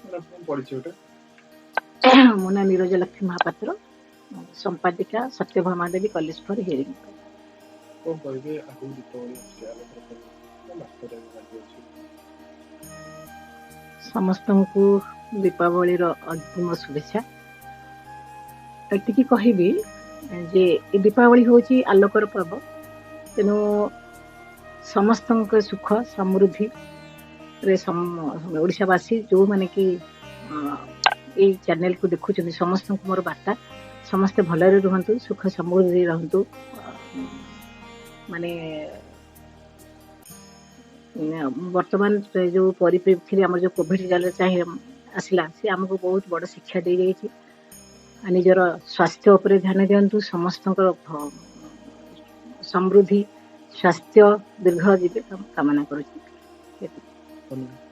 ଆପଣଙ୍କ ପରିଚୟଟା। ମୋ ନାଁ ନିରଜା ଲକ୍ଷ୍ମୀ ମହାପାତ୍ର, ସମ୍ପାଦିକା ସତ୍ୟଭାମା ଦେବୀ କଲେଜ ଫର ହିୟରିଂ। କଣ କହିବେ, ଆଗକୁ ଦୀପାବଳି ଆସୁଛି, ଆଲୋକର ପର୍ବ, କଣ ବାର୍ତ୍ତା ଦେବେ ବାକି ଅଛି? ସମସ୍ତଙ୍କୁ ଦୀପାବଳିର ଅଗ୍ରିମ ଶୁଭେଚ୍ଛା। ଏତିକି କହିବି ଯେ ଏ ଦୀପାବଳି ହେଉଛି ଆଲୋକର ପର୍ବ, ତେଣୁ ସମସ୍ତଙ୍କ ସୁଖ ସମୃଦ୍ଧିରେ ଓଡ଼ିଶାବାସୀ ଯେଉଁମାନେ କି ଏଇ ଚ୍ୟାନେଲକୁ ଦେଖୁଛନ୍ତି, ସମସ୍ତଙ୍କୁ ମୋର ବାର୍ତ୍ତା, ସମସ୍ତେ ଭଲରେ ରୁହନ୍ତୁ, ସୁଖ ସମୃଦ୍ଧି ରହନ୍ତୁ। ମାନେ ବର୍ତ୍ତମାନ ଯୋଉ ପରିପ୍ରେକ୍ଷୀରେ ଆମର ଯୋଉ କୋଭିଡ ଚାହିଁ ଆସିଲା, ସେ ଆମକୁ ବହୁତ ବଡ଼ ଶିକ୍ଷା ଦେଇଯାଇଛି। ନିଜର ସ୍ୱାସ୍ଥ୍ୟ ଉପରେ ଧ୍ୟାନ ଦିଅନ୍ତୁ, ସମସ୍ତଙ୍କର ସମୃଦ୍ଧି, ସ୍ୱାସ୍ଥ୍ୟ, ଦୀର୍ଘ ଜୀବିତ କାମନା କରୁଛି। ଧନ୍ୟବାଦ।